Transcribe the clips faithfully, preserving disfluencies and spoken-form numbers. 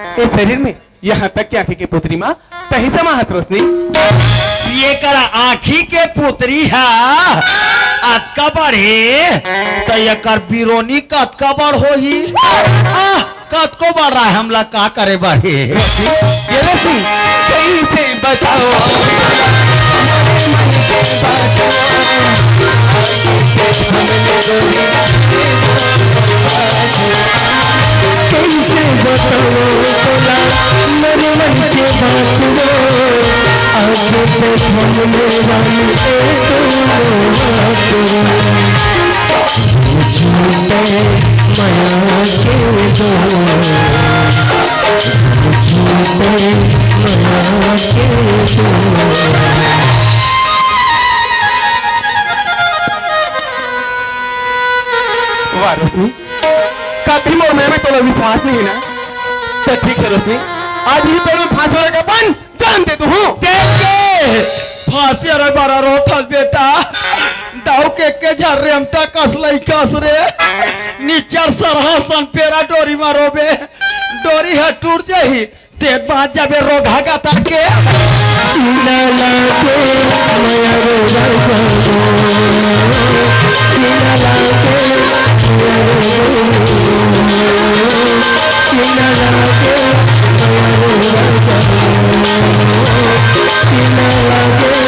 ए शरीर में, यहाँ तक के आँखी के पुतरी मा तहीं समाहत रोशनी। एकर आँखी के पुतरी ह अतका बड़े, त एकर बिरोनी कतका बड़ होही? आह, कतको बड़ रहा, हमला का करे बर हे? ये रोशनी, कैसे बताओ? कैसे बताओ बोला मेरे मन के बात वो, आगे तो हम मेरा मिले तो बात वो। झूठे मया के दो, झूठे मया के दो। वाह रोशनी, कभी मोर में, में तोला विश्वास नहीं ना, तो ठीक है रोशनी, आज ही पेड़ में फांसी वाला का बन जान दे तू हूँ। देख के फांसी अरे बड़ा रोथल बेटा, दाऊ के के झर रेमटा कस लई कस रे, निचर सरहा सन पेरा डोरी मारोबे, डोरी ह टूट जाही, तें बाँच जाबे रोगहा गतर के। जीना लागे मया रे राजा हो। जीना लागे मया रे राजा हो। जीना लागे मया रे राजा हो। जीना लागे मया रे राजा हो।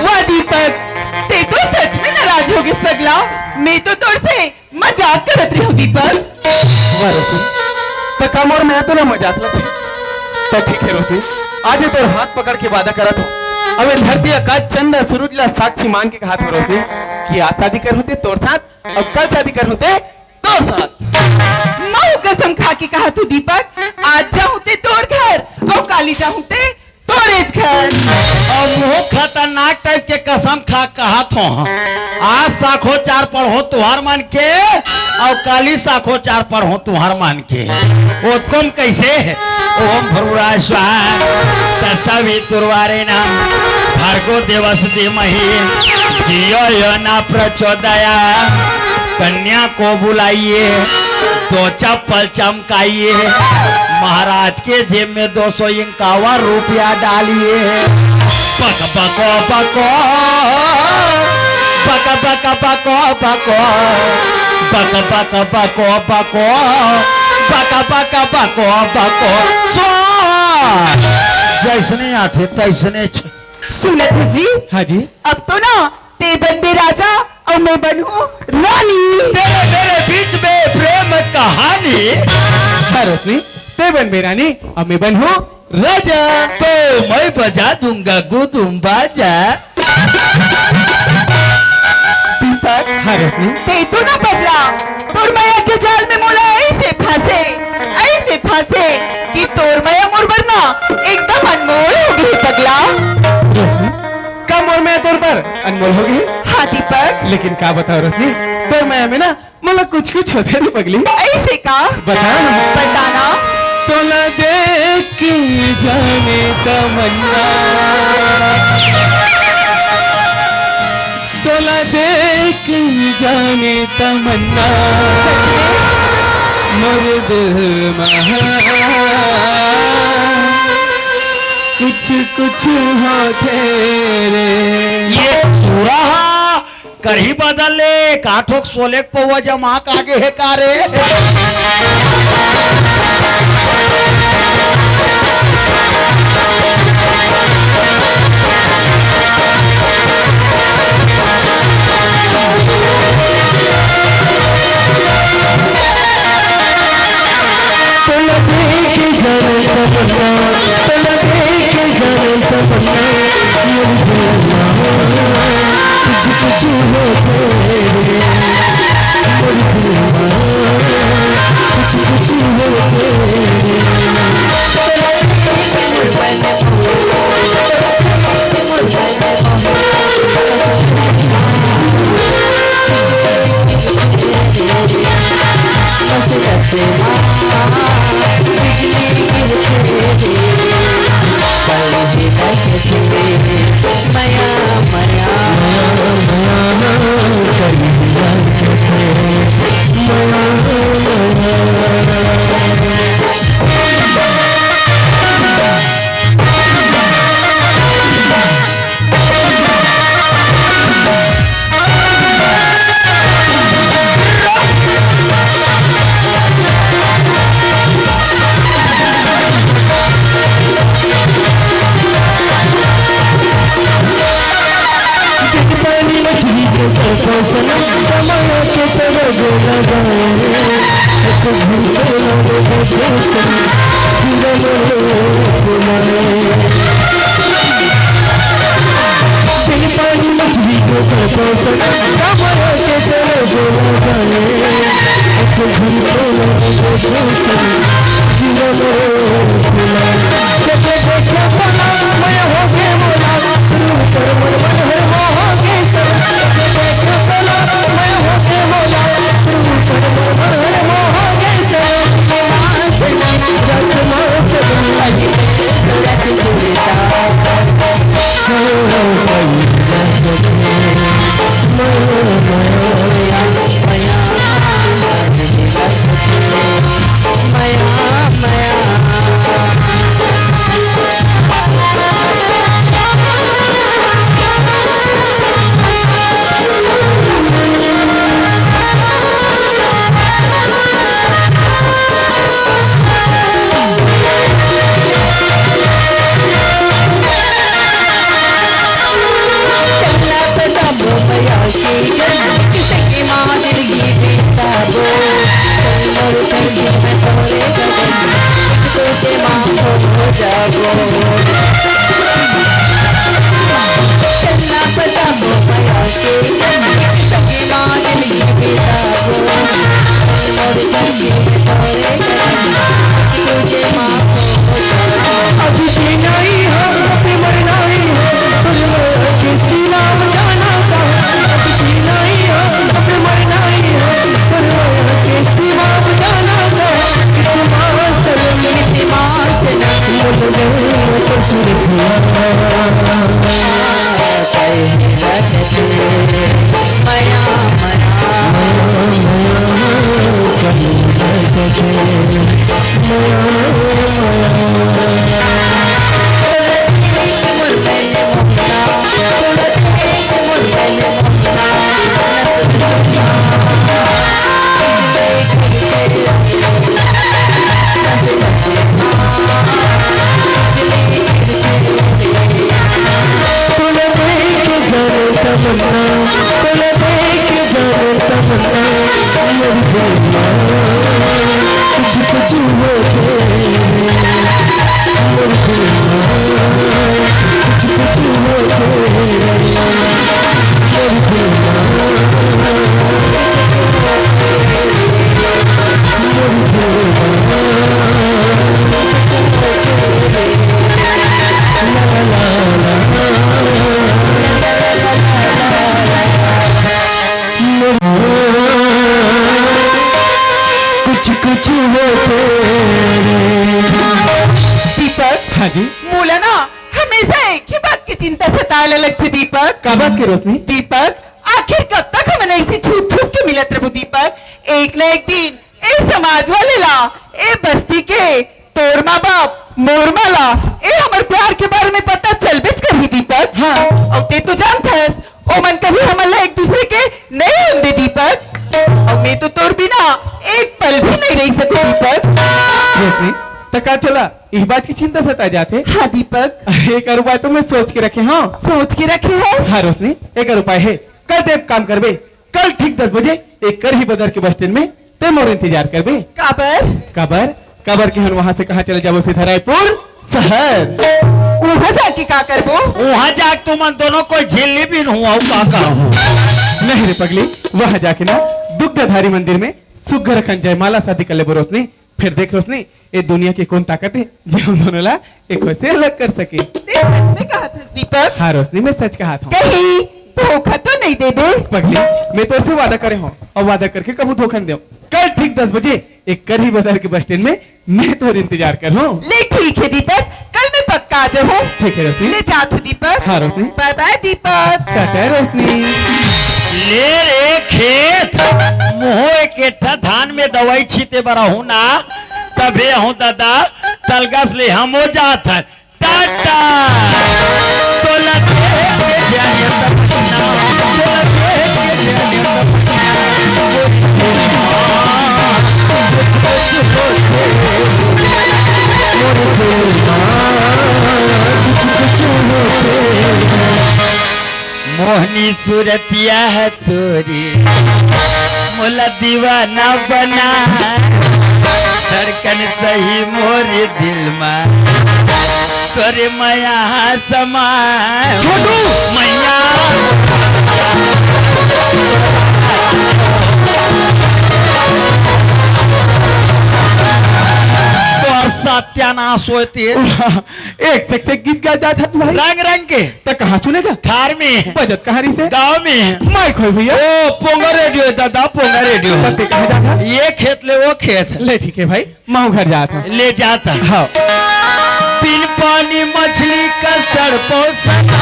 वाह दीपक, तें तो सच में नाराज हो गिस पगला। मैं तो तोर से मजाक करत रहे हों दीपक। वाह रोशनी, त का मोर में तोला मजाक लगथे? त ठीक है रोशनी, आज ये तोर हाथ पकड़ के वादा करत हों। अब ये धरती आकाश चंदा सूरज ला साक्षी मान के कहत हों रोशनी कि आज शादी करहूँ तें तोर साथ, अब कल शादी करहूँ तें तोर साथ। महूँ कसम खा के कहत हों दीपक, आज जाहूँ तें तोर घर, अउ काली जाहूँ तें तोरेच घर। अब मुँह खतरनाक टाइप के कसम खा कहत हों। आज साखोचार पढ़हूँ तुँहर मन के, अउ काली साखोचार पढ़हूँ तुँहर मन के। ओतकोम कइसे? ओम भूर्भुवः स्वः तत्सवितुर्वरेण्यं भर्गो देवस्य धीमहि धियो यो न प्रचोदयात्। कन्या को बुलाइए, दो चप्पल चमकाइए, महाराज के जेब में दो सौ इक्यावन रुपया डालिए। बक बक बक, बक बक बक बक, बक बक बक बक, बक बक बक बक। स्वाहा। जइसने आथे तइसने छ- सुनत हस जी? हाँ जी। अब तो ना तें बनबे राजा अउ मैं बनहूँ रानी। तेरे मेरे बीच में प्रेम कहानी। हाँ रोशनी, तें बनबे रानी अउ मैं बनहूँ राजा। तो मैं बजा दूंगा गुदुम बाजा। दीपक, हाँ रोशनी। तें तो ना पगला, तोर मया के जाल में मोला अइसे फँसे, अइसे फँसे कि तोर मया मोर बर ना एकदम अनमोल हो गे पगला। रोशनी, का मोर मया तोर बर अनमोल हो गे? हाँ दीपक। लेकिन का बतावँ रोशनी, तोर मया में ना मोला कुछ कुछ होथे रे पगली। अइसे का? बता ना। बता ना। तोला देख के जाने तमन्ना, तोला देख के जाने तमन्ना, मोर दिल मा कुछ कुछ होथे रे। ये पूरा करही बदल ले, का ठोक सोले के पौवा जमा के आगे हे का रे? तोला देख के जाने तमन्ना, तोला देख के जाने तमन्ना, मोर दिल मा कुछ कुछ होथे रे, मोर दिल मा कुछ कुछ होथे रे। दीपक, हाँ जी। मोला ना हमेशा एक ही बात की चिंता सताए ले लगथे दीपक। का बात के रोशनी? दीपक, आखिर कब तक हमन ऐसे छुप छुप के मिलत रहबो दीपक? एक ना एक दिन ए समाज वाले ला, ए बस्ती के, तोर माँ बाप, मोर माँ ला, ए हमर प्यार के बारे में पता चलबेच करही दीपक। हाँ। अउ ते तो जानथस, ओमन कभी हमन ला एक दूसरे के नहीं होन दे दीपक। अउ मैं तो तोर बिना एक पल भी नहीं रह सकूं दीपक। रोशनी, त का चला, इही बात की चिंता सता जाथे? हाँ दीपक। अरे, एक अउ बात तो मैं सोच के रखे हंव। सोच के रखे हस? हाँ रोशनी, एक अउ उपाय हे। कल ते एक काम करबे, कल ठीक दस बजे एक करही बदर के बस स्टैंड में ते मोर इंतजार करबे। काबर? काबर? काबर कि हम वहाँ से कहाँ चले जाबो, सीधा रायपुर शहर। वहाँ जाके का करबो? वहाँ जाके तुमन दोनों कोई झिल्ली बीनहू, अउ का करहू? नहीं रे पगली, वहाँ जाके ना दुग्धाधारी मंदिर में सुग्घर अकन जयमाला शादी कर लेबो रोशनी। फिर देख रोशनी, ए दुनिया के कौन ताकत हे जे हम दोनों ला एक से अलग कर सके। ते सच में कहत हस दीपक? हाँ रोशनी, मैं सच कहत हंव। कहीं धोखा तो नहीं देबे? पगली, मैं तोर से वादा करे हंव अउ वादा करके कभू धोखा नहीं देंव। कल ठीक दस बजे एक करही बदर के बस स्टैंड में मैं तोर इंतजार करहूं। ले ठीक हे दीपक, कल मैं पक्का आ जाहूं। ठीक हे रोशनी। ले जात हंव दीपक। हाँ रोशनी। बाय बाय दीपक। टाटा रोशनी। ले रे खेत, मोहो एक एठा धान में दवाई छीते बर आहूं ना, तभे आहूं दादा, तलगस ले हमो जात हन। टाटा। तोला देख के जाने सपना, तोला देख के जाने सपना। मोहनी सूरतिया है तोरी। ला दीवाना बना, धड़कन सही मोरे दिल मा, तोरे मया समा। छोटू! मया। तोर सत्यानाश होते। एक से एक गीत गा जात हस भाई। रंग रंग के। त कहाँ सुने का? थार में। बजत कहाँ रहिसे? गाँव में। माइक होय भैया। ओ, पोंगा रेडियो दादा, पोंगा रेडियो। त ते कहाँ जात हस? ये खेत ले वो खेत। ले ठीक है भाई, महूँ घर जात हँव। ले जात हँव। हाँ। बिन पानी मछली का तड़पो सना।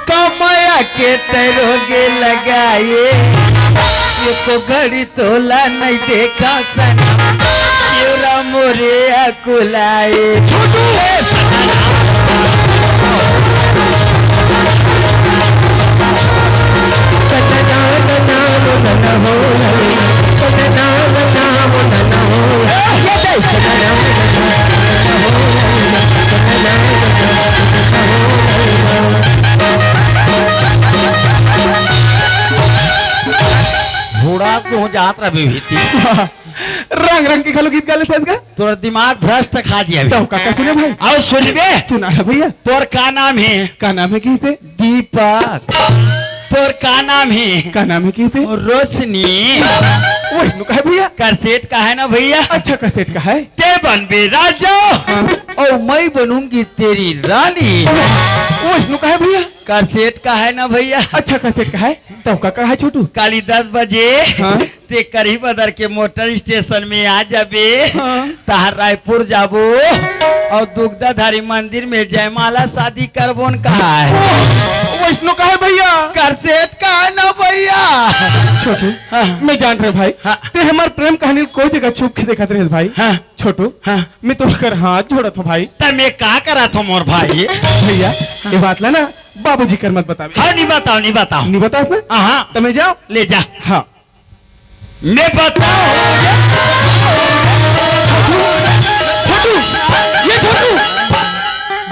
कमया के तरोगे लगाए, एको घड़ी तोला नहीं देखा सना, केवरा मोरे अकुलाए। छोटू! घोड़ा को जात रहे भीती। रंग रंग के घलो गीत गा लेथस गा। तोर दिमाग भ्रष्ट खा दिया अभी। तो काका सुने भाई। आओ सुनबे। सुना है भैया। तोर का नाम है? का नाम है किसे? दीपक। तोर का नाम है? का नाम है किसे? रोशनी। वैष्णु का है भैया। करसेट का है ना भैया? अच्छा करसेट का है। ते बनबे राजा। हाँ। और मैं बनूंगी तेरी रानी। वैष्णु का है भैया। करसेट का है ना भैया? अच्छा करसेट का है। तो काका है छोटू। काली दस बजे। हाँ। ते करही बदर के मोटर स्टेशन में आ जाबे। हाँ। तहार रायपुर जाबो और दुग्धाधारी मंदिर में जयमाला शादी करबोन कहा है। वैष्णो का है भैया? करसेट का है ना भैया? छोटू, हाँ। मैं जान रहे भाई, हाँ। ते हमार प्रेम कहानी कोई जगह छुप के देखत रहे भाई। हाँ। छोटू, हाँ। मैं तोर कर हाथ जोड़त हूँ भाई। त मैं का करत हूँ मोर भाई? भैया, ये बात ला ना बाबूजी कर मत बतावे। हाँ, नहीं बताओ, नहीं बताओ। नहीं बतास ना? हाँ। त मैं जाओ? ले जा। हाँ। मैं बताओ। छोटू, छोटू, ये छोटू।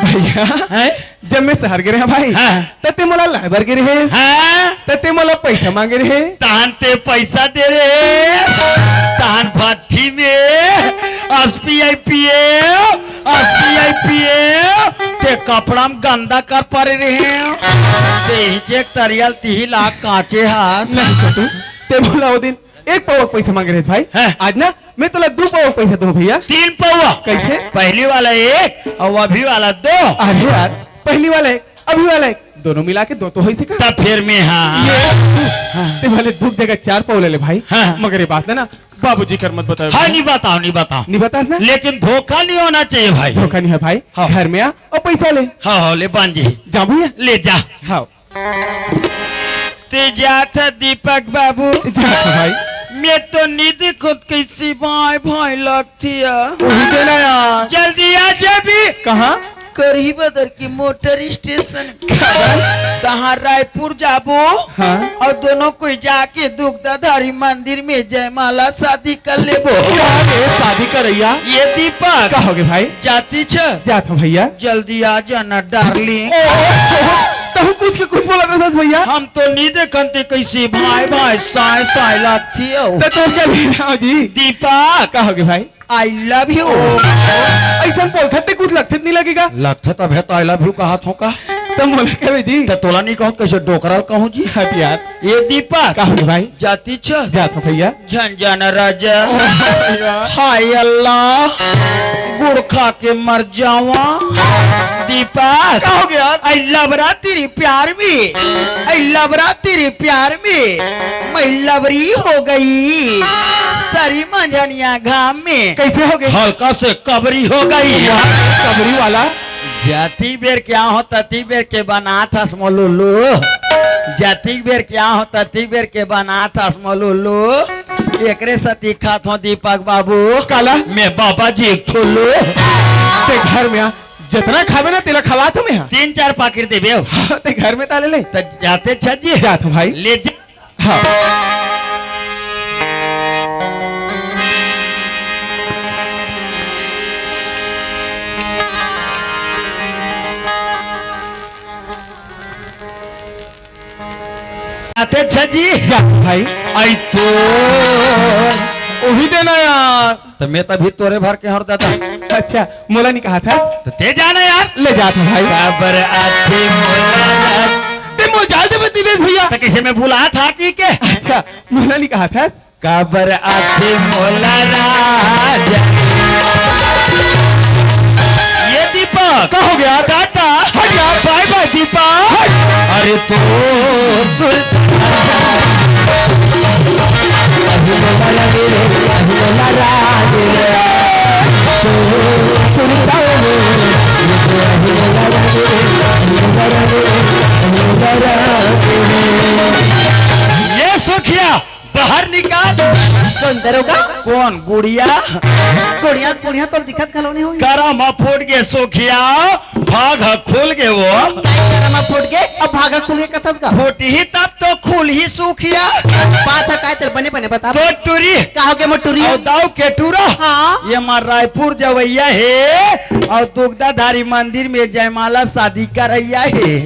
भैया, हैं? जब मैं शहर गे रहे भाई, हाँ। त ते मोला लाए बर गे रहे। हाँ। त ते मोला पैसा मांगे रहे। तहान ते पैसा दे रहे। तहान भट्ठी में एसबीआई पीए, एसबीआई पीए, ते कपड़ा में गंदा कर परे रहे। ते हिचे तरियल तिही ला काचे हास। नहीं छोटू, ते मोला वो दिन एक पौवा के पैसा मांगे रहे भाई। हाँ। आज ना मैं तोला दू पौवा के पैसा दूँ भैया। तीन पौवा। कैसे? पहली वाला एक और अभी वाला दो। अरे यार, पहली वाला एक, अभी वाला एक, दोनों मिला के दो तो होइसे का? तब फिर मैं हाँ। ये, ते भले दू जगह चार पौवा ले ले भाई। हाँ। मगर ये बात ना, ना बाबूजी कर मत बताओ हाँ, भाई। नहीं बताओ, नहीं बताओ। नहीं बतास ना? लेकिन धोखा नहीं होना चाहिए भाई। धोखा नहीं है भाई। हाँ। घर में आ और पैसा ले। हाँ, हाँ, ले बांध जी। जा भैया। ले जा। हाँ। ते जात ह दीपक बाबू। जात ह भाई। मैं तो नहीं देखत कैसे भाई भाई लगती है। वही देना यार। जल्दी आ जाबी। कहाँ? करही बदर के मोटर स्टेशन। कहाँ? तहाँ रायपुर जाबो। हाँ। और दोनों कोई जाके दुग्धाधारी मंदिर में जयमाला शादी कर लेबो। वाह रे, शादी करैया। ये दीपक। का होगे भाई? जाती छ? जात हूँ भैया। जल्दी आ जाना डार्लिंग। ओ, तहु पूछ के कुछ बोला रहा था भैया? हम तो नहीं देखन ते कैसे भाई भाई साय साय लागती हो। तो तुम क्या लेना हो जी? दीपक। का होगे भाई? I love you. ऐसा बोलथस ते कुछ लगथे त नहीं लगेगा? लगथे तभे तो आई लव यू कहा थो का? तो मोला कहे जी। तो तोला नहीं कहूँ कैसे डोकरल कहूँ जी? हट यार। ये दीपक। का होगे भाई? जाती छ? जात हूँ भैया। झन जाना राजा। ओ भैया। हाय अल्लाह, गुड़ खा के मर जावा। दीपक। का होगे यार? आई लबरा तेरे प्यार में, आई लबरा तेरे प्यार में, मैं लबरी हो गई। सरी मंजनिया घाम में। कैसे होगे? हल्का से कबरी हो गई। वाह, कबरी वाला। जतिक बेर के आहो, ततिक बेर के बनात हस मोर लुल्लू। जतिक बेर के आहो, ततिक बेर के बनात हस मोर लुल्लू। एकरे सेती खात हो दीपक बाबू। काला? मैं बाबा जी एक ठुल्लू। ते घर में आ, जतना खाबे ना, तेला खवात हो मैं हा। तीन चार पाकिट देबे हो। हाँ, ते घर में ताले ले। त जाते छत जी। जात हूँ भाई। ले जा। हाँ। आते अच्छा जी। जा भाई। आई तो उही देना यार। तो मैं तभी तोरे भर के हर दादा। अच्छा, मोला नहीं कहा था। तो ते जाना यार। ले जात हँव भाई। काबर आथे मोला रात। ते मोला जाल देबे दिनेश भैया। तो किसे में बुला था कि के? अच्छा, मोला नहीं कहा था। काबर आथे मोला रात। ये दीपक। का हो गया? टाटा। हट यार। बाय बाय दीपक। हट। अरे तो सुरता ये सुखिया, बाहर निकाल। कौन दरोगा? कौन गुड़िया? गुड़िया, गुड़िया तो दिखत घलो नहीं होही। करा मा फूट गे सुखिया, भाग ह खुल गे वो। काई करा मा फूट गे? अब भाग ह खुल गे कथस का? फूटही तब तो खुलही सुखिया। बात ह काय तेल बने बने बता। तो टूरी। का हो गे मोर टूरी? अउ दाऊ के टूरा। हाँ। ये मार रायपुर जवैया हे अउ दुगदाधारी मंदिर में जयमाला शादी करैया हे।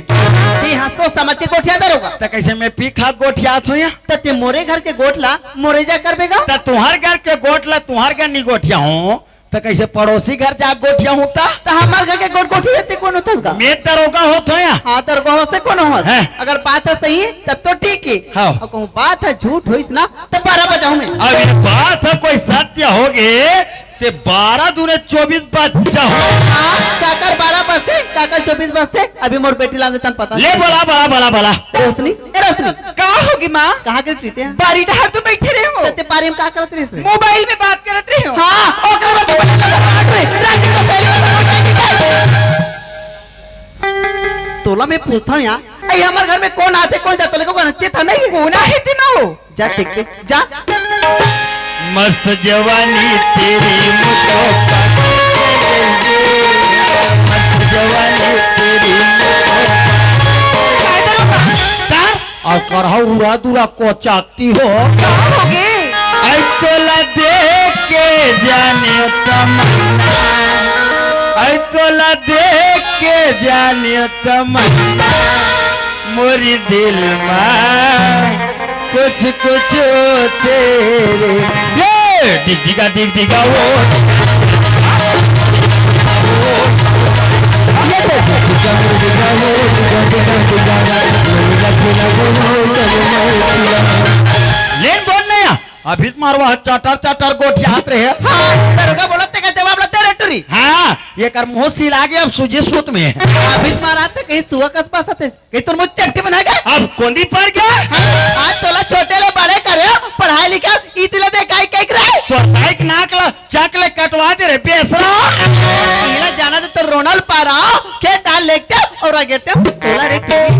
ते हाँ सोच समझ के गोठिया दरोगा। त कैसे मैं पी खा गोठियात हूँ या? त ते मोरे घर के गोठ ला मोरे जा करबे गा? त तुहर घर के गोठ ला तुहर घर नी गोठिया हूँ, त कैसे पड़ोसी घर जा गोठिया हूँ त? त हमार घर के गोठ गोठिया ते कौन होथस गा? मैं दरोगा होत हूँ या? हाँ, दरोगा होस ते कौन होस? हैं? अगर बात ह सही, तब तो ठीक हे। हाँ। अउ कहूँ बात ह झूठ होइस ना, त बारह बजाहूँ मैं। अब ये बात ह कोई सत्य होगे, ते बारह दूने चौबीस बज जाहूँ। हाँ, काकर बारह बजथे, काकर चौबीस बजथे, अभी मोर बेटी ला देतन पता। ले बोला, बोला, बोला, बोला। रोशनी, ए रोशनी। का होगे माँ? कहाँ गे प्रीति? बारी डहर तो बैठे रहे हो। त ते बारी में का करत रहिस रे? मोबाइल में बात करत रहे हो। हाँ, ओकरे बाद तो बड़ा लंबा बात रे। रांची तो पहले तो हो जाएगी। तोला मैं पूछत हूँ या, अई हमर घर में कौन आथे, कौन जाथे, तोला कौन चेता नहीं? कौन आहे ते माँ? जा देख के, जा। मस्त जवानी तेरी मुझको पागल कर देंगे। मस्त जवानी तेरी मुझको पागल कर देंगे। अउ करहा उरा दुरा कोचाकती हो। का होगे? अई तोला देख के जाने तमन्ना, अई तोला देख के जाने तमन्ना, मोरी दिल मा कुछ कुछ तेरे, ये डिग डिगा डिग डिगा वो। लेन बोल नया, अभी त मारवा चाटर चाटर गोठियात रहे। हाँ, दरोगा बोला तेका जवाब ला तेरे टुरी। हाँ, ये कर मुँह सिला गया अब सूजी सूत में। अभी त मारा ते कहीं सुआ कस पास आते। कहीं तोर मुँह चपटी बना गया? अब कोंदी पर गया? हाँ, आज तोला छोटे ले बड़े करे, पढ़ाई लिखाई, ई तिला दे काई काई करे? तोर दाई के नाक ला चक ले कटवा दे रे बेसरा। इला जाना दे तो रोनल पारा, खेत डाल लेटे और अगेटे तोला रे टूरी।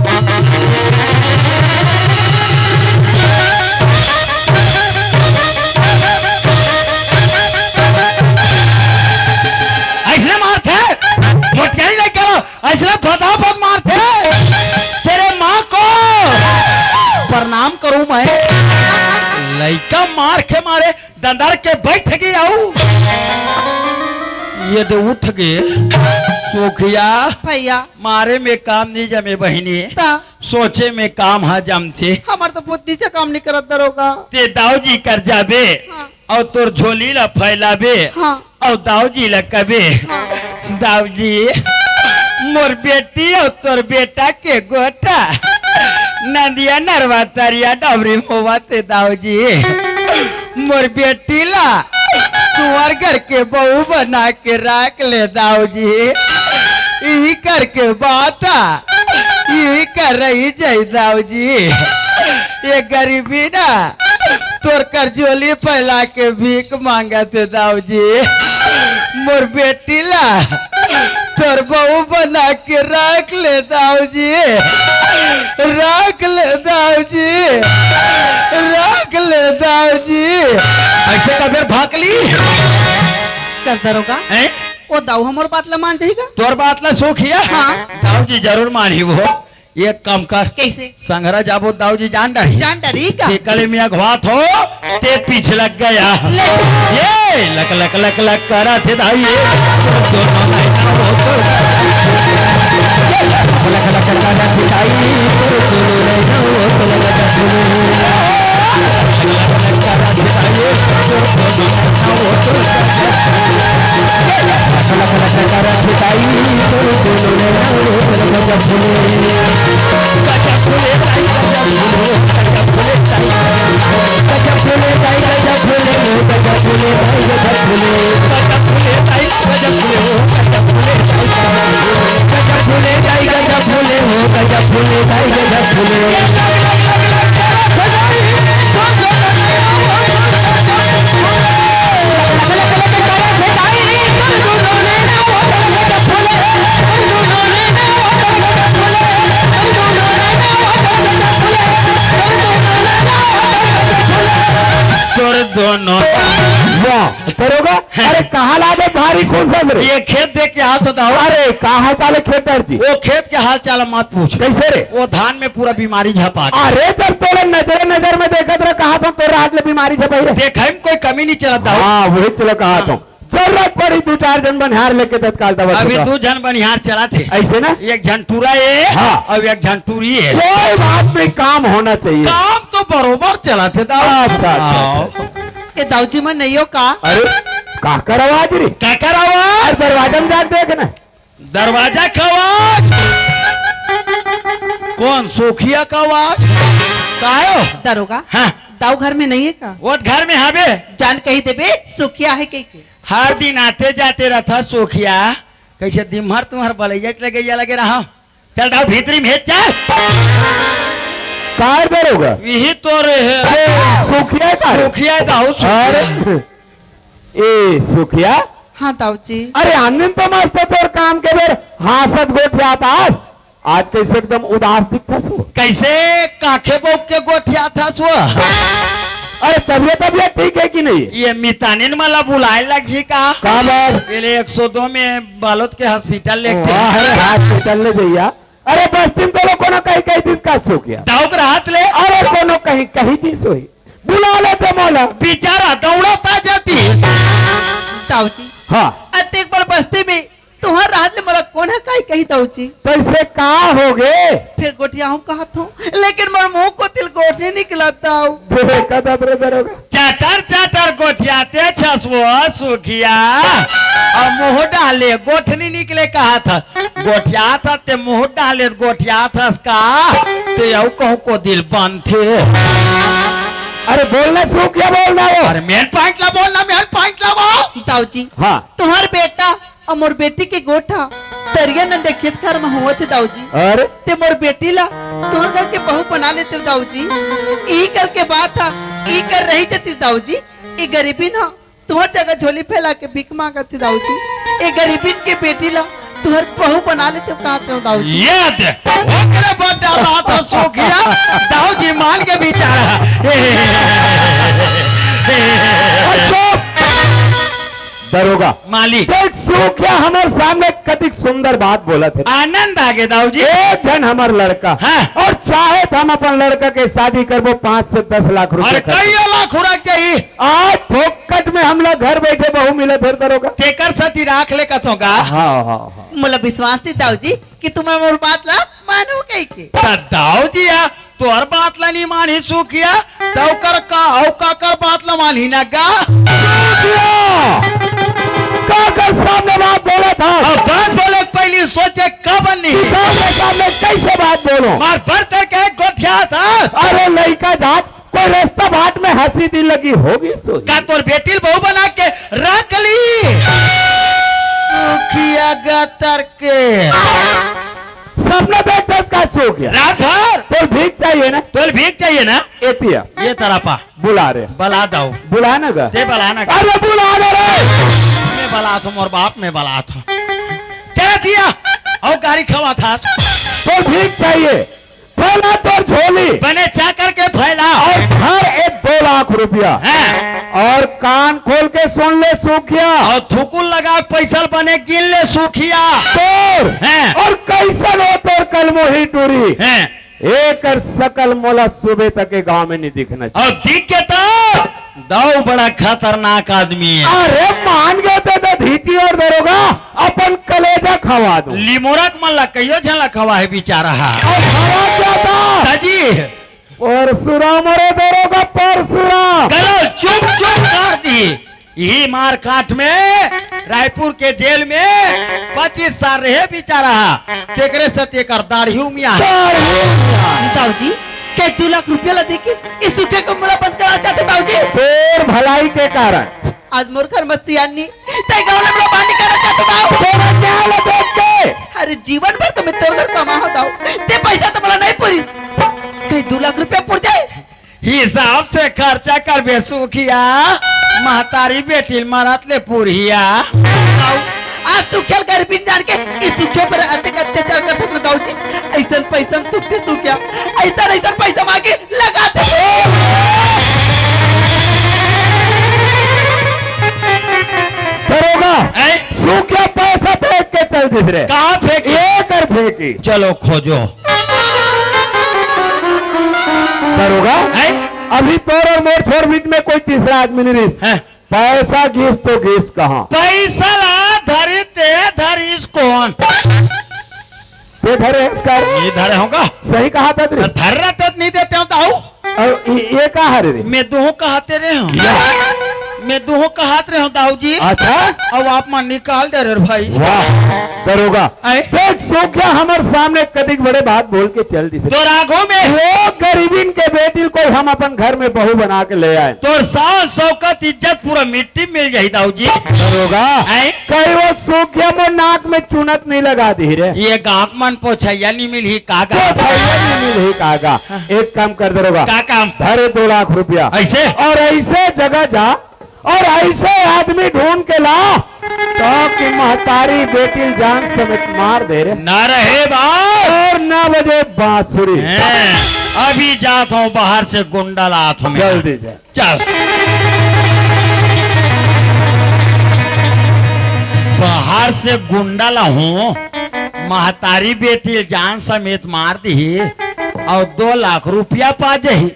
ऐसने मारथे, मोटकरी लइका ला, ऐसने फटाफट मारथे। तेरे माँ को प्रणाम करूँ मैं। लइका मार के मारे दंदर के बैठ गे अउ ये दे उठ गे। सोखिया, भैया। मारे में काम नहीं जमे बहिनी, ता? सोचे में काम हा जमथे। हमर तो बुद्धि से काम नहीं करत दरोगा। ते दाऊ जी कर जाबे हाँ। अउ तोर झोली ला फैलाबे हाँ। अउ दाऊ जी ला कबे, हाँ। दाऊ जी, मोर बेटी अउ तोर बेटा के गोटा नदिया नरवा तरिया डबरी में होवत हे दाऊ जी। मोर बेटी ला तुंहर घर के बहू बना के राख ले दाऊ जी। इही करके बात, इही कर रही जय दाऊ जी। ये गरीबी ना तोर कर झोली फैला के भीख मांगत हे दाऊ जी। मोर बेटी ला तोर बहू बना के राख ले दाऊ जी, राख ले दाऊ जी, राख ले दाऊ जी। ऐसे का बेर भाग ली? कस दरोगा? हैं? वो दाऊ हमर बात ला मान जाही का? तोर बात ला सोखिया? हाँ। दाऊ जी जरूर मानही वो। एक काम कर। कैसे? संघरा जाबो दाऊ जी जान डारी। जान डारी का? ते कले में अगवात हो, ते पीछे लग गया। ले। ये लक लक लक लक करा थे दाई। ये दोनों महीना वो तो लक लक करा थे दाई। ये दोनों महीना वो तो लक लक। तोर दोनों। वाह, दरोगा, अरे कहाँ लागे भारी खुश हस रे? ये खेत देख के हाथ बताओ। अरे कहाँ पाले खेत दर्जी? वो खेत के हाल चाल मत पूछ। कैसे रे? वो धान में पूरा बीमारी झपा के। अरे जब तोला नजरे नजर में देखत रहा, कहाँ तो तोर हाथ ले बीमारी झपाई रे? देखे में कोई कमी नहीं चलत दाऊ। हाँ, वही चलो कहा तो। जरूरत पड़ी दो चार झन बनिहार लेके तत्काल दवा अभी छुटा। दो झन बनिहार चला थे। ऐसे ना? एक झन टूरा है हाँ। और एक झन टूरी है। कोई बात नहीं, काम होना चाहिए। काम तो बरोबर चला थे दाऊ। अच्छा, अच्छा, आओ। अच्छा। ए दाऊ जी मन नहीं हो का? अरे, काकर आवाज रे? काकर आवाज? अरे दरवाजा में जाके देख ना। दरवाजा का आवाज? कौन? सोखिया का आवाज? का आयो? दरोगा, हाँ। दाऊ घर में नहीं है का? वो घर में हावे। जान कही देबे, सोखिया है कही के। हर दिन आते जाते रहता सोखिया। कैसे दिन भर तुम्हार बलैया के लगे, या लगे रहा। चल दाऊ भीतरी में चल। कार दरोगा? यही तो रे है। ए, सोखिया है का? सोखिया है दाऊ, सोखिया। अरे, ए, सोखिया? हाँ दाऊ जी। अरे आनंद तो मस्त तोर काम के बेर हाँसत गोठियात आस। आज कैसे एकदम उदास दिखथस वो? कैसे काखे बौक के गोठियात हस वो? अरे तबियत, तबियत ठीक है कि नहीं? ये मितानिन मला बुलाए लगही का? का बात? ये ले एक सौ दो में बालोद के हॉस्पिटल लेके। वाह, अरे हॉस्पिटल ले जइया। अरे बस्ती में तो लोग कोनो कहीं, कहीं दिस का सो गया। दाऊ के राहत ले। अरे कोनो कहीं, कहीं दिस होही। बुला लेते मोला। बेचारा दौड़त आ जाती। दाऊ जी। हाँ। अतेक बड़ बस्ती में तुहर राहत ले मोला कोन ह काई कही दाऊ जी? तइसे का होगे? फेर गोठियाहूं कहत हूं, लेकिन मोर मुंह कोति ले गोठ नइ निकलत दाऊ। देखा था तेरे दरोगा। चाटर चाटर गोठियात हस वो सुखिया। अउ मुंह डाले गोठ नइ निकले कहत हस। गोठियात हस ते मुंह डाले गोठियात हस का? ते अउ कहूं कोति ले बनथे। अरे बोलना सुखिया, बोलना वो। अरे main point ला बोलना, main point ला वो। दाऊ जी। हाँ। तुहर बेटा अउ मोर बेटी के गोठ ह तरिया नंदे खेत खार म होवत हे दाऊ जी। अरे? ते मोर बेटी ला तुहर घर के बहू बना लेते दाऊ जी। ई कर के बात ह, ई कर रही जतिस दाऊ जी। ए गरीबिन ह तुहर जगह झोली फैला के भीख मांगत हे दाऊ जी। ए गरीबिन के बेटी ला तुहर बहू बना लेते कहत हे दाऊ जी। ये दे, ओकरे बड्डा बात ह सुखिया, दाऊ जी मान के बेचारा। चुप! दरोगा। मालिक। देख सुखिया हमर सामने कतिक सुंदर बात बोलत हे। आनंद आगे दाऊ जी। एक झन हमर लड़का। हाँ। अउ चाहे त हम अपन लड़का के शादी करबो पाँच से दस लाख रुपया अरे खर्च। कई लाख उड़क जाही। आज फोकट में हमला घर बैठे बहू मिलत हे दरोगा। तेकर सती राख ले कथों का। हाँ, हाँ, हाँ। मोला विश्वास हे दाऊ जी कि तुम मोर बात ला मानो कही के। त दाऊ जी आ तोर बात ला नइ मानही सुखिया, त ओकर का, अउ काकर बात ला मानही न गा? सुखिया! काकर सामने बात बोलत हस? अब बात बोले के पहिली सोचे काबर नइ? काकर सामने कइसे बात बोलों? मार बर तेर के गोठियात हस। अरे लइका जात, कोई रस्ता भाट में हंसी दी लगी होगी सोच। का तोर बेटी ल बहू बना के रख ली? सुखिया गतर के। सपना देखथस का सुखिया? रात भर। तोल भीख चाहिए ना? तोल भीख चाहिए ना? एतिया। ये तरफ आ। बुला रे। बला दाऊ। बुला ना गा। ते बला ना गा। अरे बुला ना रे। मैं बलात हूँ, मोर बाप मैं बलात हूँ। चल दिया। अउ गारी खवाथस। तोल भीख चाहिए। फैला तोर झोली। बने चाकर के फैला। अउ भर ए दो लाख रुपया। हाँ। अउ कान खोल के सुन ले सुखिया। अउ थुकुल लगा के पइसा ल बने गिन ले सुखिया। तोर। हाँ। अउ कइसन हो तोर कलमोही टूरी। हाँ। एकर सकल मोला सुबह तक के गांव में नइ दिखना चाहिए। अउ दिख के त दाऊ बड़ा खतरनाक आदमी हे। अरे मान गे ते तो धीची अउ दरोगा अपन कलेजा खवा दूं। लिमोरा के मन ला कइयो झन ला खवा हे बेचारा हा। अउ खवा क्या था? ताजी। अउ सुरा मरे दरोगा गलो चुप चुप कर दी। इही मारकाट में रायपुर के जेल में पच्चीस साल रहे बेचारा, तेकरे से तेकर दाढ़ी उमिया हे। दाऊ जी, के दू लाख रुपया ला देके इस सुखिया के मोला बंद करना चाहते दाऊ जी? तोर भलाई के कारण। आज मोर घर में सियान नी, ते गाँव ले मोला बाहर निकालना चाहते दाऊ। तोर अन्याय ला देख के। अरे जीवन भर तो मैं तोर घर कमा हो दाऊ, ते पैसा तो मोला नहीं पूरी, कहीं दू लाख रुपया पुर जाए। हिसाब से खर्चा करबे सुखिया, महतारी बेटी ल मरत ले पुरहिया। दाऊ, आज सुखिया ल गरीबी जान के इस सुखिया पर अतेक अत्याचार करथस न दाऊ जी। अइसन पैसा म तुमके सुखिया, अइसन अइसन पैसा मांगे लगाते। दरोगा, हैं? सुखिया पैसा फेंक के चल दिस रे। कहाँ फेंकी? ये कर फेंकी। चलो खोजो। दरोगा, हैं? अभी तोर और मोर छोर बीच में कोई तीसरा आदमी नहीं रिहिस। हैं? पैसा गिस तो गिस कहाँ? पैसा ला धरे ते धरिस कोन? ते धरे हस का रे? ये धरे होगा। सही कहा था तेरे। धर रहा तो नहीं देते हो दाऊ। और ये, ये का हरे रे? मैं दोहों कहते रहे हूँ। या। मैं दोहों कहत रहे हूँ दाऊ जी। अच्छा। अब आप मन निकाल दे रे भाई। वाह, दरोगा। आए? देख, सुखिया हमर सामने कतिक बड़े बात बोल के चल दिस। तोर आगू में। वो गरीबिन के बेटी ल कोई हम अपन घर में बहू बना के ले आए। तोर शान शौकत इज्जत पूरा मिट्टी में मिल जाही दाऊ जी। दरोगा, आए? कहीं वो सुखिया मोर नाक में चुनत नहीं लगा दिस रे। ये गाँव मन पोछैया नहीं मिलही का गा? पोछैया नहीं मिलही का गा? एक काम कर दरोगा। का काम? धरे दो लाख रुपया। ऐसे? और ऐसे जगह जा और ऐसे आदमी ढूंढ के ला, ताकि महतारी बेटी ल जान समेत मार दे रे। ना रहे बाप। और ना बजे बांसुरी। हैं, अभी जात हूँ, बाहर से गुंडा लात हूँ मैं। जल्दी जा। चल। बाहर से गुंडा ला हूँ, महतारी बेटी ल जान समेत मार दिही और दो लाख रुपया पा जाही।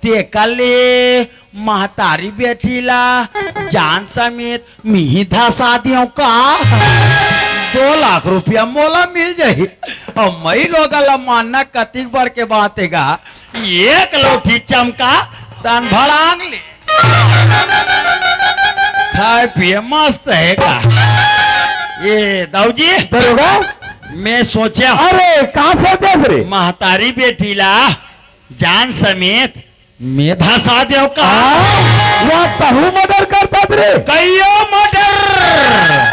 तेकर ले महतारी बेटी ला जान समेत मिही धसा दियो का? दो लाख रुपया मोला मिल जाही। अब मई लोगा ला मानना कतिक बड़ के बात हे गा। एक लौठी चमका तन भड़ांग ले। खाए पिए मस्त हे गा। ये दाऊ जी, दरोगा। मैं सोचा। अरे, कहाँ सोचेस रे? महतारी बेटी ला जान समेत मैं धसा देव का? हाँ, वह तहू मर्डर करता रे। कहियो मर्डर।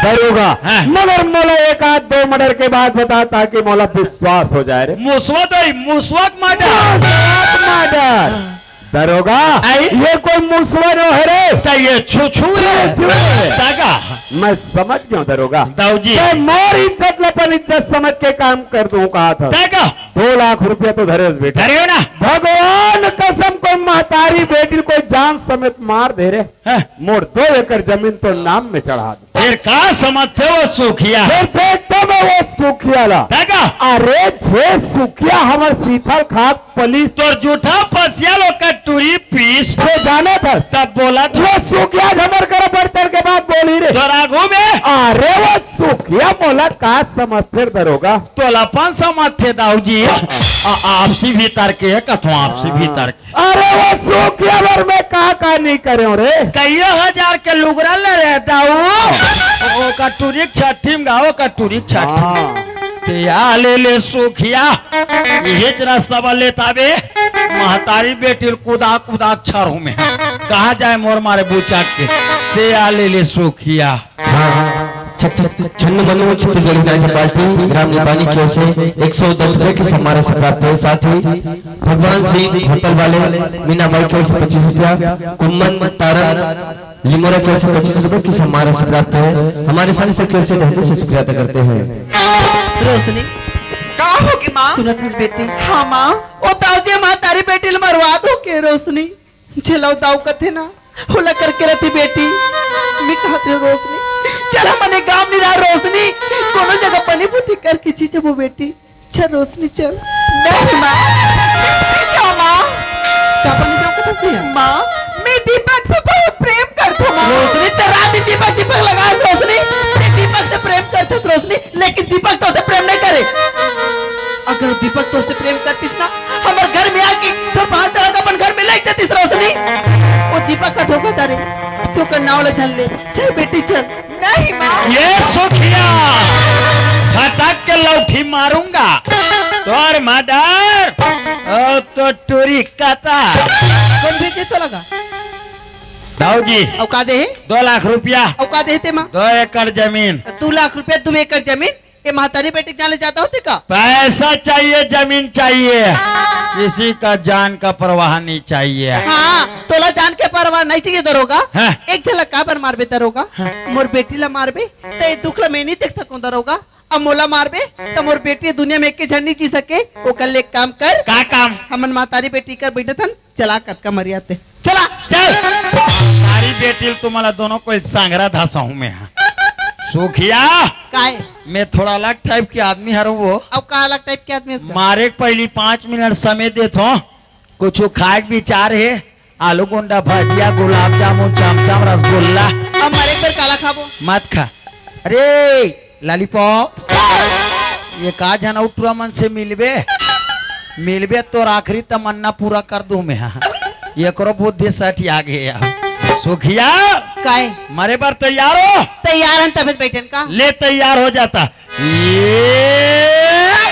दरोगा, हाँ। मगर मोला एक आध दो मर्डर के बात बता, ताकि मोला विश्वास हो जाए रे। मुसवा दई, मुसवा के मर्डर। मुसवा के मर्डर। दरोगा, आई? ये कोई मुसवा नो हे रे। त ये छुछू हे। छुछू हे। दागा। मैं समझ गया हूँ दरोगा। दाऊ जी। ते मोर इज्जत ल अपन इज्जत समझ के काम कर दूं कहा था। दागा। दो लाख रुपया तो धरे हस बेटा। धरे हो ना? भगवान कसम, कोई महतारी बेटी ल कोई जान समेत मार दे रे। हाँ। मोर दो एकड़ जमीन तो नाम में चढ़ा दे। फिर का समझते हो सुखिया? फिर देखता मैं वो सुखिया ला। देखा? अरे जे सुखिया हमर सीथल खात पलिस। तोर जूठा पसिया ल ओकर टूरी पीस। ते जाने था। तब बोला था। वो सुखिया हमर कर बढ़ चढ़ के बात बोली रे। तोर आगू में। अरे वो सुखिया मोला का समझते दरोगा? तोला अपन समझते दाऊ जी। आ, आपसी भीतर के कथो आपसी हाँ। भीतर के। अरे वो सुखिया बर मैं का का नहीं करे हूँ रे। कइयो हजार के लुगरा ले रे दाऊ। ओकर टूरी छठी में गाओ, ओकर टूरी छठी। हाँ। ते आ ले ले सुखिया। इहेच रस्ता बा लेताबे। महतारी बेटी ल कुदा कुदा छर हूँ मैं। कहाँ जाए मोर मारे बुचक के। ते आ ले ले सुखिया। हाँ, छत्तीस, छन्नू बन्नू छत्तीसगढ़ हिमाचल पार्टी ग्राम निपानी की ओर से एक सौ दस रुपए की सम्मान राशि प्राप्त है। साथ ही भगवान सिंह होटल वाले मीना बाई की ओर से पच्चीस रुपया, कुम्मन तारन लिमोरा की ओर से पच्चीस रुपए की सम्मान राशि प्राप्त है। हमारे संघ सब की ओर से तहे दिल से शुक्रिया अदा करते हैं। रोशनी। का होगे माँ? सुनत हस बेटी? हाँ माँ। ओ ताऊ जी महतारी बेटी ल मरवा दो के रोशनी? झेलव दाऊ कथे ना, ओला करके रथे बेटी। मैं कहत रहे रोशनी, चल हमन ए गांव निरा रोशनी, कोनो जगह बनी बुद्धि करके जी जबो बेटी। चल रोशनी चल। नहीं माँ, नहीं जाओ माँ। का बनी जाओ कथे सिया? माँ, मैं दीपक से बहुत प्रेम करथो माँ। रोशनी ते रात दिन दीपक दीपक लगा रोशनी, ते दीपक से प्रेम करथस रोशनी। लेकिन दीपक तोसे प्रेम नहीं करे। अगर दीपक तोसे प्रेम करतिस ना, हमर घर में आके तो बाल चढ़ा के अपन घर में लेके जातिस रोशनी। ओकर दारे, तोकर नाव ला झन ले। चल बेटी, चल। नहीं माँ। ये सुखिया, फटक के लौठी मारूंगा। तोर मदर, ओ तो टूरी कता। कौन भेजे तो लगा? दाऊ जी। अउ का दे हे? दो लाख रुपया। अउ का दे हे ते मा? दो एकड़ जमीन। दो लाख रुपया, दो एकड़ जमीन? ये महतारी बेटी के जान ले जाता होते का? पैसा चाहिए, जमीन चाहिए, किसी का जान का परवाह नहीं चाहिए। हाँ, तोला जान के परवाह नहीं चाहिए दरोगा। हाँ। एक झलक का बर मारबे दरोगा? हाँ। मोर बेटी ला मारबे, त ये दुख ला मैं नहीं देख सकूं दरोगा। अब मोला मारबे, त मोर बेटी दुनिया में एक के झन नहीं जी सके। ओकर ले एक काम कर। का काम? हमन महतारी बेटी कर बैठे थन, चला कतका मरिया ते। चला। चल। सारी बेटी तुम्हारा दोनों को सांगरा धासा हूँ मैं। हाँ। सुखिया। काय? मैं थोड़ा अलग टाइप के आदमी हर वो। अब का अलग टाइप के आदमी है इसका? मारे के पहली पाँच मिनट समय देत हो, कुछ खाए के विचार है, आलू गुंडा भजिया, गुलाब जामुन, चमचम, रसगुल्ला। अब मारे एक बार काला खाबो? मत खा। अरे, लॉलीपॉप, ये का झन अउ टुरा मन से मिलबे, मिलबे तोर आखिरी तमन्ना पूरा कर दूं मैं। हाँ, एकरो बुद्धि सठिया गे यार। सुखिया, काय? मरे बर तैयार हो? तैयार हन, तबे बैठन का? ले, तैयार हो जाता। ये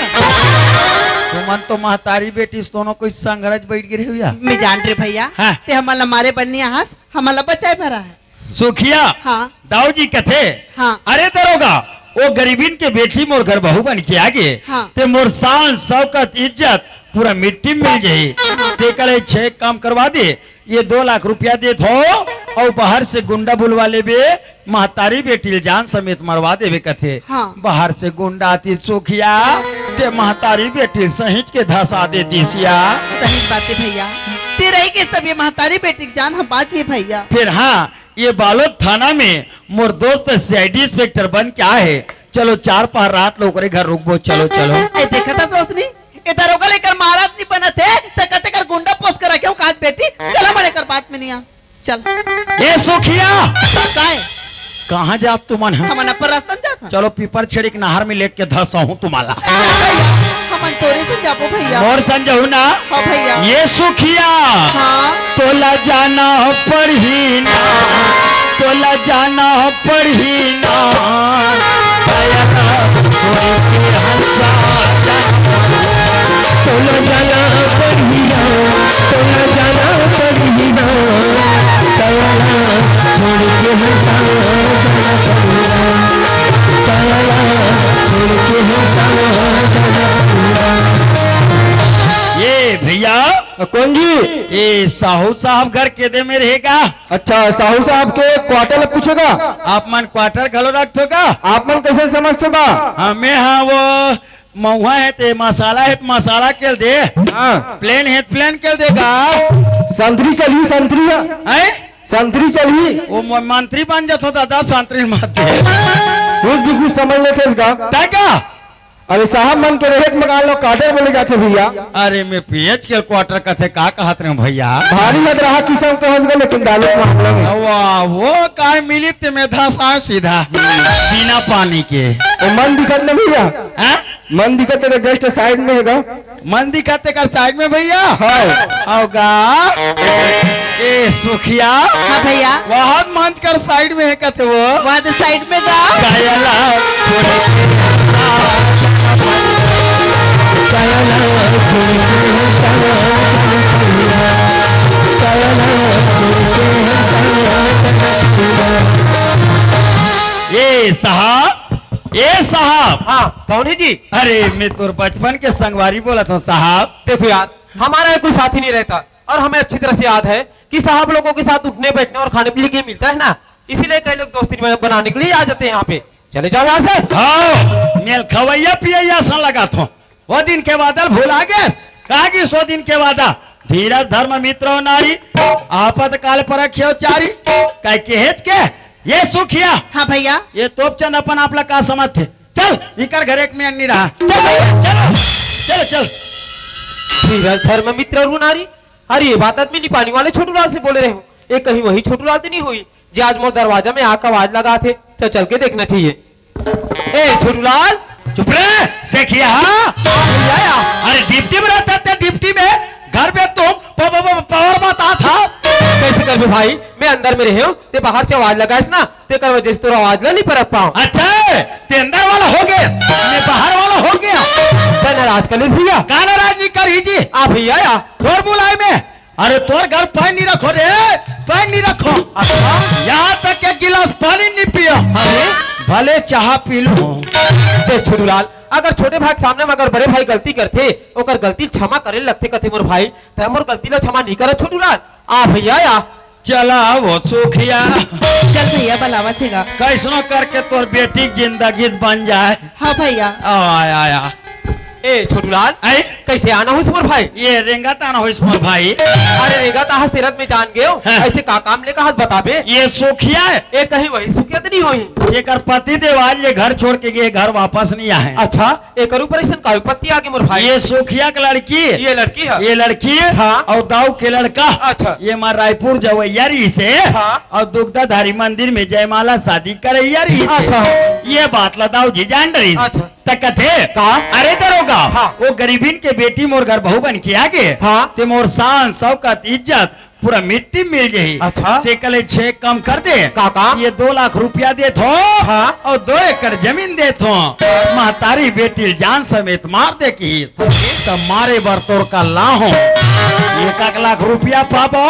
तुमन तो महतारी बेटी से दोनों कोई संघरज बैठ गे रहे हो यार। मैं जान रे भैया, हाँ। ते हमन ला मारे बर नहीं आहस, हमन ला बचाए बर आहे। सुखिया, हाँ। दाऊ जी कथे, हाँ। अरे दरोगा, वो गरीबिन के बेटी मोर घर बहू बन के आ गे, हाँ। ते मोर शान, शौकत, इज्जत पूरा मिट्टी में मिल जाही। हाँ। ते कले छे काम करवा दे, ये दो लाख रुपया देत हो, अउ बाहर से गुंडा बुलवा लेबे, महतारी बेटी ल जान समेत मरवा देबे कथे। हाँ। बाहर से गुंडा आती सुखिया, ते महतारी बेटी सहित के धसा देती सिया। सही बात है भैया, ते रही के तब ये महतारी बेटी के जान हम बाँचिए भैया। फिर हाँ, ये बालोद थाना में मोर दोस्त सीआईडी इंस्पेक्टर बन के आए हे। चलो चार पहर रात लो ओकरे घर रुकबो। चलो, चलो। ए, देखत हस रोशनी, ए दरोगा ले कर मारत नहीं बनत हे, ते कते कर गुंडा पोस कर रखे हो काज बेटी, चला मरे कर बात में नहीं आ, चल। ए सुखिया, काय? कहाँ जात तुमन ह? हमन अपन रास्ता में जात हन। चलो पीपर छेड़ी के नहर में लेके धसहूँ तुम्हारा। हमन तोरे से जाबो भैया। मोर संग जहू ना। हाँ भैया। ये सुखिया। हाँ। तोला जाना पड़ही ना, तोला जाना पड़ही ना। दया छोड़ के हंसा जाना। तोला जाना पड़ही ना, तोला जाना पड़ही ना। दया छोड़ के हंसा जाना पड़ही ना। दया छोड़ के हंसा जाना पड़ही ना। ये भैया। कौन जी? ए, साहू साहब घर केदे में रहेगा? अच्छा, साहू साहब के क्वार्टर ल पूछेगा? आप मन क्वार्टर घलो रखथो का? आप मन कैसे समझथो का? हमें हाँ वो महुआ है ते मसाला है ते मसाला केल दे। हाँ। प्लेन है ते प्लेन केल देगा। संतरी चलही, संतरी है। हैं? संतरी चलही। वो म-, मंत्री बन जाथो दादा, संतरी मत दे। कुछ भी कुछ समझ लेथे इसका। तय का? अरे साहब मन के रहे के मकान लो क्वार्टर बोले जाथे भैया। अरे मैं पीएच के क्वार्टर कथे का कहत रहे भैया? भारी लग रहा किसम कहस गा लेकिन दारू के मामला में। वाह, वो काय मिली ते में धसा सीधा बिना पानी के। वो मन दिखत न भैया? हैं? मन दिखत ते जस्ट साइड में हेगा। मन दिखत ते कर साइड में भैया? हाँ। आओ गा। ए सुखिया। हाँ भैया। वहाँ मंच कर साइड में है कथे वो। वहाँ तो साइड में गा। कायला छोड़ के हंसा। कायला छोड़ के हंसा। कायला छोड़ के हंसा। ए साहब, ए साहब। हाँ, कौन है जी? अरे, मैं तोर बचपन के संगवारी बोलत हूँ साहब। देखो यार, हमारा यहाँ कोई साथी नहीं रहता और हमें अच्छी तरह से याद है कि साहब लोगों के साथ उठने बैठने और खाने पीने के लिए मिलता है ना, इसीलिए कई लोग दोस्ती बना-, बनाने के लिए आ जाते हैं यहाँ पे। चले जाओ यहाँ से। हाँ, मेल खवैया पियैया सा लगा थो। वो दिन के वादा भुला गे? का गिस वो दिन के वादा? धीरज धर्म मित्र नारी, आपातकाल परखियो चारी। कह के हेच के, ये सुखिया। हाँ भैया। ये तोपचंद अपन आप ला का समझथे? चल, इकर घर एक मिनट नहीं रहा। चल भैया। चलो, चलो, चल। धीरज धर्म मित्र अरु नारी। अरे, ये बात आदमी निपानी वाले छोटू लाल से बोले रहे हो। ये कहीं वही छोटू लाल तो नहीं हुई, जे आज मोर दरवाजा में आके आवाज लगाथे? चल, चल के देखना चाहिए। ए, छोटू लाल। चुप रे, सेखिया। हाँ? आ भैया। अरे, डिप्टी में रहता था, डिप्टी में। घर पे तुम प-, प-, प-, पावर बताथा। कैसे करबे भाई? मैं अंदर में रहेंव, ते बाहर से आवाज लगाएस ना, तेकर वजह से तोर आवाज ला नहीं परख पांव। अच्छा, ते अंदर वाला हो गे, मैं बाहर वाला हो गेंव। ते नाराज कर लेस भैया। का नाराज नहीं करही जी? आ भैया या। तोर बुलाए में। अरे तोर घर पैर नहीं रखों रे, पैर नहीं रखों। अच्छा। यहाँ तक एक गिलास पानी नहीं पियों। अरे। भले चाहा पी लूं। देख छोटूलाल, अगर छोटे भाई के सामने में अगर बड़े भाई गलती करथे, ओकर गलती ल क्षमा करे लगथे कथे मोर भाई, ते मोर गलती ला क्षमा नहीं करत छोटूलाल। आ भैया या। चला वो सुखिया। चल भैया, बलावत हे गा। कैसनो करके तोर बेटी के जिंदगी बन जाए। हाँ भैया। आय, आय, आय। ए छोटूलाल, ऐ? कैसे आना होइस मोर भाई? ये रेंगत आना होइस मोर भाई। अरे रेंगत आहस तेरत में जान गेंव। हाँ। ऐसे का काम ले कहस बताबे? ये सुखिया हे। ए कहीं वही सुखिया तो नहीं होही? जेकर पति देव आज ये घर छोड़ के गे, घर वापस नहीं आहे। अच्छा, एकर ऊपर अइसन का विपत्ति आगे मोर भाई? ये सुखिया के लड़की, ये लड़की हे। ये लड़की हाँ। अउ दाऊ के लड़का, अच्छा। ये मार रायपुर जवैया रहिसे हाँ। अउ दुग्धाधारी मंदिर में जयमाला शादी करैया रहिसे। अच्छा। ये बात ला दाऊ जी जान रहिस। अच्छा। त कथे, का? अरे दरोगा, हाँ। वो गरीबिन के बेटी मोर घर बहू बन के आगे, हाँ। ते मोर शान, शौकत, इज्जत पूरा मिट्टी में मिल जाही। अच्छा। ते कले छे कम कर दे। का, का? ये दो लाख रुपया देथों हाँ। अउ दो एकड़ जमीन देथों। महतारी बेटी ल जान समेत मार दे किहिस। त मारे बर तोर करा लाहों। एक एक लाख रुपया पाबो,